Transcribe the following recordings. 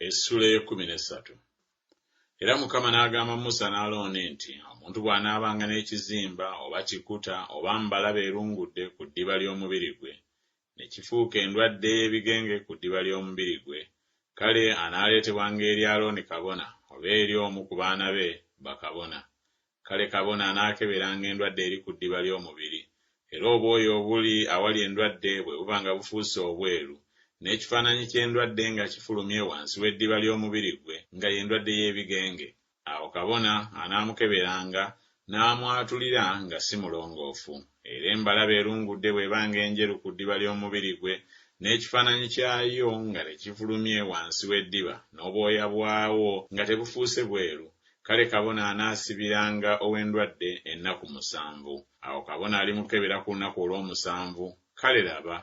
Essuula ey'ekkumi n'essatu. Era Mukama n'agamba Musa ne Alooni nti, Omuntu bw'anaabanga n'ekizimba, oba kikuta, oba mbalabe erungudde ku ddiba ly'omubiri gwe, ne kifuuka endwadde ey'ebigenge ku ddiba ly'omubiri gwe, kale anaaleetebwanga eri Alooni kabona, oba eri omu ku baana be, bakabona. Kale kabona anaakeberanga endwadde eri ku ddiba ly'omubiri, era obwoya obuli awali endwadde bwe buba nga bufuuse obweru, n'ekifaananyi ky'endwadde nga kifulumye wansi w'eddiba ly'omubiri gwe, nga ye ndwadde y'ebigenge, awo kabona anaamukeberanga n'amwatulira nga si mulongoofu. Era embalabe erungudde bw'ebanga enjeru ku ddiba ly'omubiri gwe, n'ekifaananyi kyayo nga tekifulumye wansi w'eddiba, n'obwoya bwawo nga tebufuuse bweru, Kale kabona anaasibiranga ow'endwadde ennaku musanvu. Awo kabona alimukebera ku lunaku olw'omusanvu, kale laba,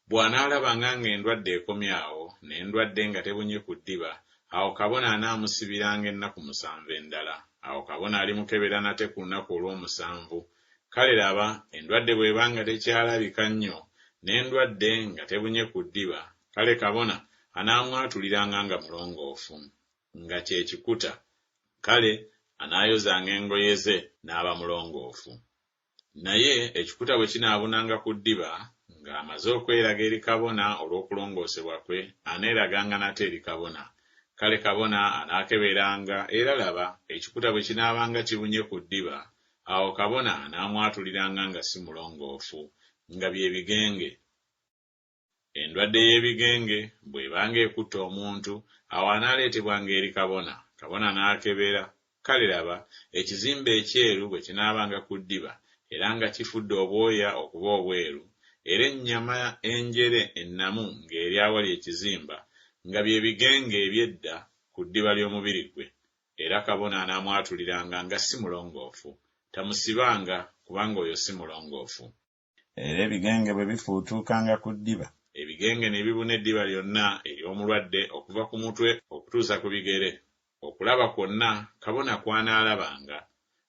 bw'anaalabanga ng'endwadde ekomye awo, n'endwadde nga tebunye ku ddiba, awo kabona anaamusibiranga ennaku musanvu endala. Awo kabona alimukebera nate ku lunaku olw'omusanvu, kale laba, endwadde bw'eba nga tekyalabika nnyo, n'endwadde nga tebunye ku ddiba, kale kabona anaamwatuliranga nga mulongoofu. Nga kye kikuta, kale anaayozanga engoye ze n'aba mulongoofu. Naye ekikuta bwe kinaabunanga ku ddiba, ng'amaze okweraga eri kabona olw'okulongoosebwa kwe, aneeraganga nate eri kabona. Kale kabona anaakeberanga, era laba, ekikuta bwe kinaabanga kibunye ku ddiba, awo kabona anaamwatuliranga nga si mulongoofu, nga bye bigenge. Endwadde y'ebigenge bw'ebanga ekutte omuntu, awo anaaleetebwanga eri kabona, kabona n'akebera, kale laba, ekizimba ekyeru bwe kinaabanga ku ddiba, era nga kifudde obwoya okuba obweru, era ennyama enjere ennamu ng'eri awali ekizimba, nga bye bigenge eby'edda ku ddiba ly'omubiri gwe, era kabona anaamwatuliranga nga si mulongoofu. Tamusibanga, kubanga oyo si mulongoofu. Era ebigenge bwe bifuutuukanga ku ddiba, ebigenge ne bibuna eddiba lyonna ery'omulwadde okuva ku mutwe okutuusa ku bigere, okulaba kwonna kabona kw'anaalabanga,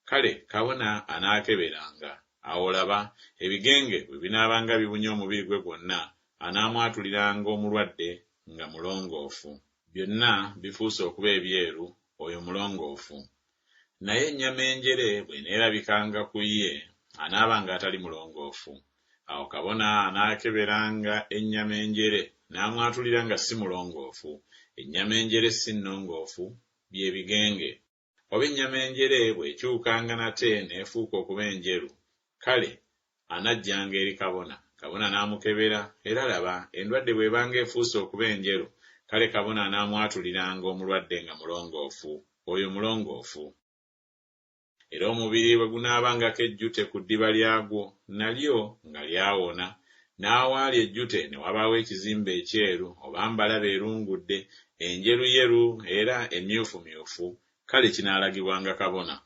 kale kabona anaakeberanga, awo laba, ebigenge bwe binaabanga bibunye omubiri gwe gwonna, anaamwatuliranga omulwadde nga mulongoofu. Byonna bifuuse okuba ebyeru, oyo mulongoofu. Naye ennyama enjere bw'eneerabikanga ku ye, anaabanga atali mulongoofu. Awo kabona anaakeberanga ennyama enjere, n'amwatulira nga si mulongoofu. Ennyama enjere si nnongoofu, bye bigenge. Oba ennyama enjere bw'ekyukanga nate n'efuuka okuba enjeru, kale anajjanga eri kabona, kabona n'amukebera, era laba, endwadde bw'ebanga efuuse okuba enjeru, kale kabona anaamwatuliranga omulwadde nga mulongoofu, oyo mulongoofu. Era omubiri bwe gunaabangako ejjute ku ddiba lyagwo, nalyo nga lyawona, n'awaali ejjute ne wabaawo ekizimba ekyeru oba mbalabe erungudde, enjeruyeru era emyufumyufu, kale kinaalagibwanga kabona.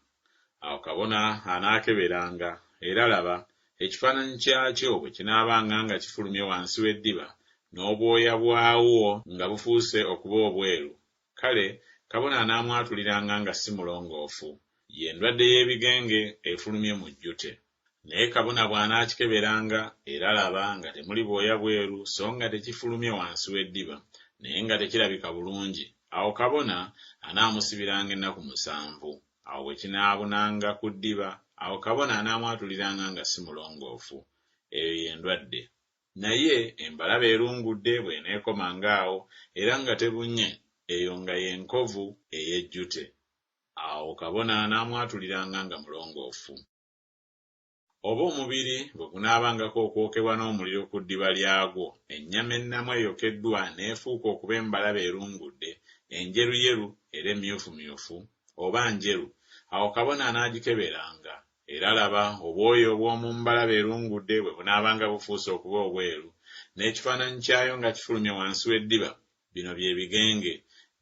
Awo kabona anaakeberanga, era laba, ekifaananyi kyakyo bwe kinaabanga nga kifulumye wansi w'eddiba, n'obwoya bwawo nga bufuuse okuba obweru, kale kabona anaamwatuliranga nga si mulongoofu, ye ndwadde y'ebigenge efulumye mu jjute. Naye kabona bw'anaakikeberanga, era laba, nga temuli bwoya bweru, so nga tekifulumye wansi w'eddiba, naye nga tekirabika bulungi, awo kabona anaamusibiranga ennaku musanvu. Awo bwe kinaabunanga ku ddiba, awo kabona anaamwatuliranga nga si mulongoofu. Eyo ye ndwadde. Naye embalabe erungudde bw'eneekomanga awo, era nga tebunye, eyo nga ye nkovu ey'ejjute. Awo kabona anaamwatuliranga nga mulongoofu. Oba omubiri bwe gunaabangako okwokebwa n'omuliro ku ddiba lyagwo, ennyama ennamu eyokeddwa n'efuuka okuba embalabe erungudde, enjeruyeru era emmyufumyufu, oba njeru, awo kabona anaagikeberanga, era laba, obwoya obw'omu mbalabe erungudde bwe bunaabanga bufuuse okuba obweru, n'ekifaananyi kyayo nga kifulumye wansi w'eddiba, bino bye bigenge,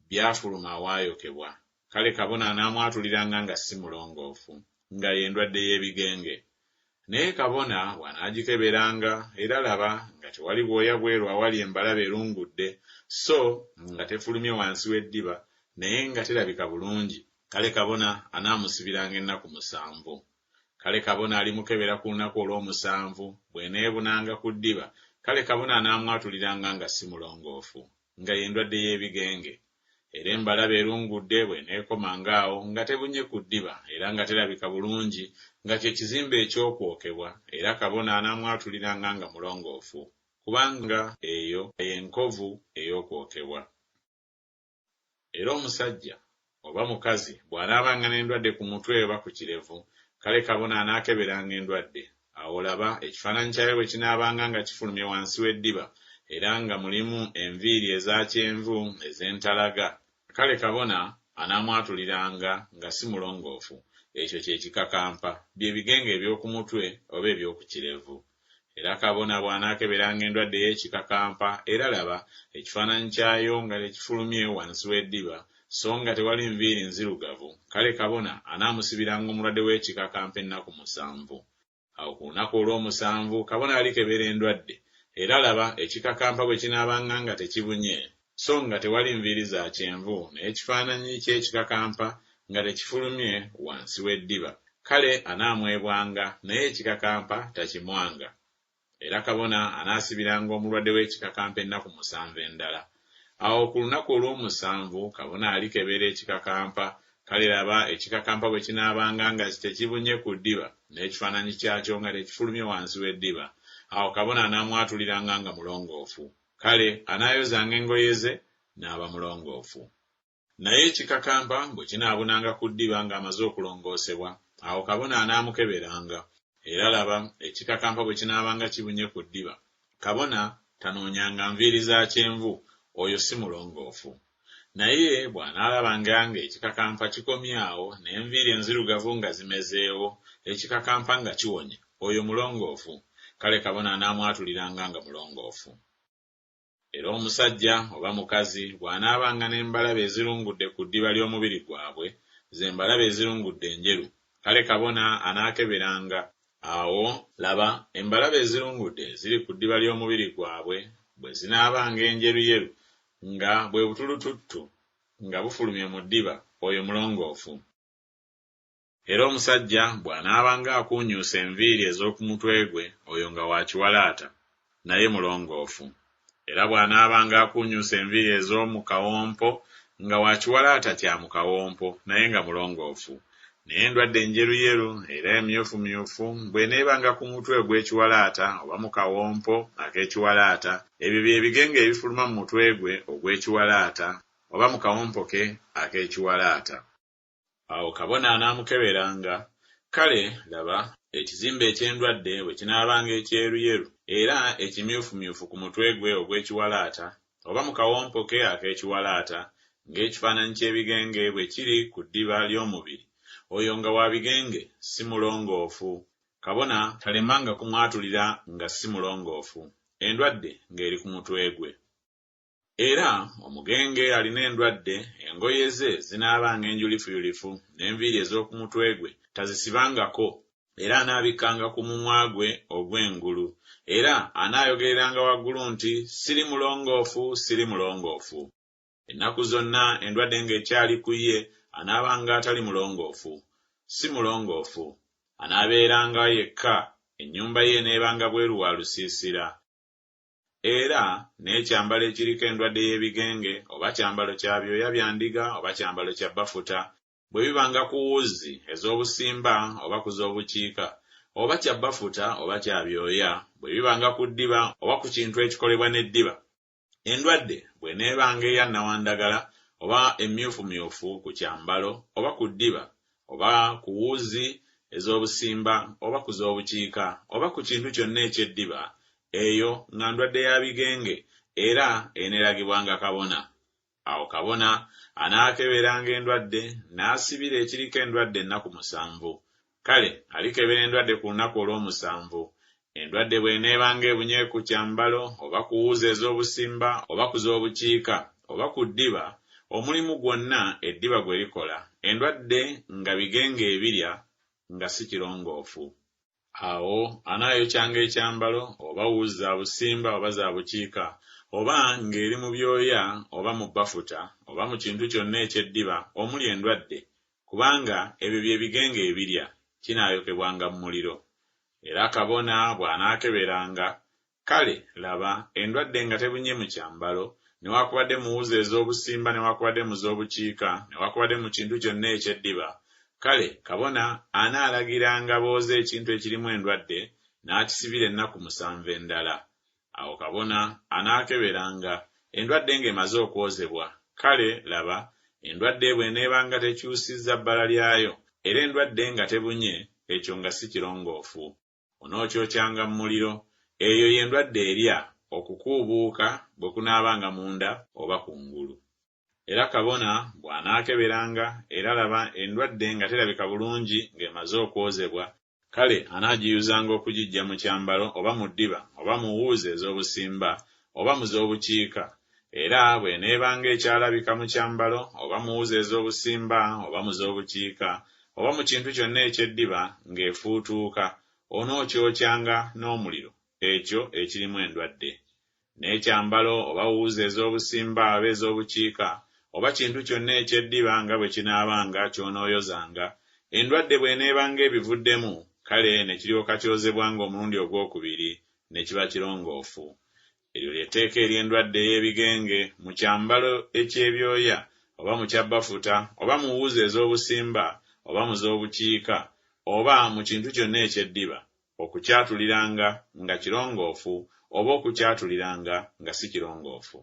byafuluma awaayokebwa. Kale kabona anaamwatuliranga nga si mulongoofu, nga ye ndwadde y'ebigenge. Naye kabona bw'anaagikeberanga, era laba, nga tewali bwoya bweru awali embalabe erungudde, so nga tefulumye wansi w'eddiba, naye nga terabika bulungi, kale kabona anaamusibiranga ennaku musanvu. Kale kabona alimukebera ku lunaku olw'omusanvu, bw'eneebunanga ku ddiba, kale kabona anaamwatuliranga nga si mulongoofu, nga ye ndwadde y'ebigenge. Era embalabe erungudde bw'eneekomanga awo nga tebunye ku ddiba era nga terabika bulungi, nga kye kizimba eky'okwokebwa, era kabona anaamwatuliranga nga mulongoofu, kubanga eyo ye nkovu ey'okwokebwa. Era omusajja oba mukazi bw'anaabanga n'endwadde ku mutwe oba ku kirevu, kale kabona anaakeberanga endwadde. Awo laba, ekifaananyi kyayo bwe kinaabanga nga kifulumye wansi w'eddiba, era nga mulimu enviiri eza kyenvu ez'entalaga, kale kabona anaamwatuliranga nga si mulongoofu, ekyo kye kikakampa, bye bigenge eby'oku mutwe oba eby'oku kirevu. Era kabona bw'anaakeberanga endwadde ey'ekikakampa, era laba, ekifaananyi kyayo nga tekifulumye wansi w'eddiba, so nga tewali nviiri nzirugavu, kale kabona anaamusibiranga omulwadde w'ekikakampa ennaku musanvu. Awo ku lunaku olw'omusanvu kabona alikebera endwadde, era laba, ekikakampa bwe kinaabanga nga tekibunye, so nga tewali nviiri za kyenvu, n'ekifaananyi ky'ekikakampa nga tekifulumye wansi w'eddiba, kale anaamwebwanga, naye ekikakampa takimwanga. Era kabona anaasibiranga omulwadde w'ekikakampa ennaku musanvu endala. Awo ku lunaku olw'omusanvu kabona alikebera ekikakampa, kale laba, ekikakampa bwe kinaabanga nga tekibunye ku ddiba, n'ekifaananyi kyakyo nga tekifulumye wansi w'eddiba, awo kabona anaamwatuliranga nga mulongoofu. Kale anaayozanga engoye ze, n'aba mulongoofu. Naye ekikakampa bwe kinaabunanga ku ddiba ng'amaze okulongoosebwa, awo kabona anaamukeberanga, era laba, ekikakampa bwe kinaabanga kibunye ku ddiba, kabona tanoonyanga nviiri za kyenvu, oyo si mulongoofu. Naye bw'anaalabanga ng'ekikakampa kikomye awo, n'enviiri enzirugavu nga zimezeewo, ekikakampa nga kiwonye, oyo mulongoofu, kale kabona anaamwatuliranga nga mulongoofu. Era omusajja oba mukazi bw'anaabanga n'embalabe ezirungudde ku ddiba ly'omubiri gwabwe, ze mbalabe ezirungudde enjeru, kale kabona anaakeberanga, awo, laba, embalabe ezirungudde eziri ku ddiba ly'omubiri gwabwe bwe zinaabanga enjeruyeru, nga bwe butulututtu nga bufulumye mu ddiba, oyo mulongoofu. Era omusajja bw'anaabanga akuunyuuse enviiri ez'oku mutwe gwe, oyo nga wa kiwalaata, naye mulongoofu. Era bw'anaabanga akuunyuuse enviiri ez'omu kawompo, nga wa kiwalaata kya mu kawompo, naye nga mulongoofu. Naye endwadde enjeruyeru era emyufumyufu bw'eneebanga ku mutwe ogw'ekiwalaata oba mu kawompo ak'ekiwalaata, ebyo bye bigenge ebifuluma mu mutwe gwe ogw'ekiwalaata oba mu kawompo ke ak'ekiwalaata. Awo kabona anaamukeberanga, kale, laba, ekizimba eky'endwadde bwe kinaabanga ekyeruyeru era ekimyufumyufu ku mutwe gwe ogw'ekiwalaata, oba mu kawompo ke ak'ekiwalaata, ng'ekifaananyi ky'ebigenge bwe kiri ku ddiba ly'omubiri, oyo nga wa bigenge, si mulongoofu. Kabona talemanga kumwatulira nga si mulongoofu, endwadde ng'eri ku mutwe gwe. Era omugenge alina endwadde, engoye ze zinaabanga enjulifuyulifu, n'enviiri ez'oku mutwe gwe tazisibangako, era anaabikkanga ku mumwa gwe ogw'engulu, era anaayogereranga waggulu nti, Siri mulongoofu, siri mulongoofu. Ennaku zonna endwadde ng'ekyali ku ye, anaabanga atali mulongoofu. Si mulongoofu. Anaabeeranga yekka, ennyumba ye eneebanga bweru wa lusiisira. Era n'ekyambalo ekiriko endwadde y'ebigenge, oba kyambalo kya byoya bya ndiga oba kyambalo kya bafuta, bwe bibanga ku wuzi ez'obusimba oba ku z'obukiika, oba kya bafuta oba kya byoya, bwe bibanga ku ddiba oba ku kintu ekikolebwa n'eddiba, endwadde bw'eneebanga eya nnawandagala oba emmyufumyufu ku kyambalo oba ku ddiba, oba ku wuzi ez'obusimba oba ku z'obukiika oba ku kintu kyonna eky'eddiba, eyo nga ndwadde ya bigenge, era eneeragibwanga kabona. Awo kabona anaakeberanga endwadde, n'asibira ekiriko endwadde ennaku musanvu. Kale alikebera endwadde ku lunaku olw'omusanvu. Endwadde bw'eneebanga ebunye ku kyambalo, oba ku wuzi ez'obusimba, oba ku z'obukiika, oba ku ddiba, omulimu gwonna eddiba gwe likola, endwadde nga bigenge ebirya, nga si kirongoofu. Awo anaayokyanga ekyambalo, oba wuzi za busimba oba za bukiika, oba ng'eri mu byoya oba mu bafuta, oba mu kintu kyonna eky'eddiba omuli endwadde, kubanga ebyo bye bigenge ebirya, kinaayokebwanga mu muliro. Era kabona bw'anaakeberanga, kale, laba, endwadde nga tebunye mu kyambalo, newakubadde mu wuzi ez'obusimba newakubadde mu z'obukiika newakubadde mu kintu kyonna eky'eddiba, kale kabona anaalagiranga booze ekintu ekirimu endwadde, n'akisibira ennaku musanvu endala. Awo kabona anaakeberanga, endwadde ng'emaze okwozebwa, kale, laba, endwadde bw'eneebanga tekyusizza bbala lyayo, era endwadde nga tebunye, ekyo nga si kirongoofu. Onookyokyanga mu muliro, eyo ye ndwadde erya, okukuubuuka bwe kunaabanga munda oba kungulu. Era kabona bw'anaakeberanga, era laba, endwadde nga terabika bulungi ng'emaze okwozebwa, kale anaagiyuzanga okugiggya mu kyambalo oba mu ddiba oba mu wuuzi ez'obusimba oba mu z'obukiika, era bw'eneebanga ekyalabika mu kyambalo oba mu wuuzi ez'obusimba oba mu z'obukiika oba mu kintu kyonna eky'eddiba ng'efuutuuka, onookyokyanga n'omuliro ekyo ekirimu endwadde. N'ekyambalo oba wuuzi ez'obusimba oba ez'obukiika oba kintu kyonna eky'eddiba nga bwe kinaabanga ky'onooyozanga, endwadde bw'eneebanga ebivuddemu, kale ne kiryoka kyozebwanga omulundi ogw'okubiri, ne kiba kirongoofu. Eryo lye tteeka ery'endwadde ey'ebigenge mu kyambalo eky'ebyoya oba mu kya bafuta oba mu wuuzi ez'obusimba oba mu z'obukiika oba mu kintu kyonna eky'eddiba, okukyatuliranga nga kirongoofu oba okukyatuliranga nga si kirongoofu.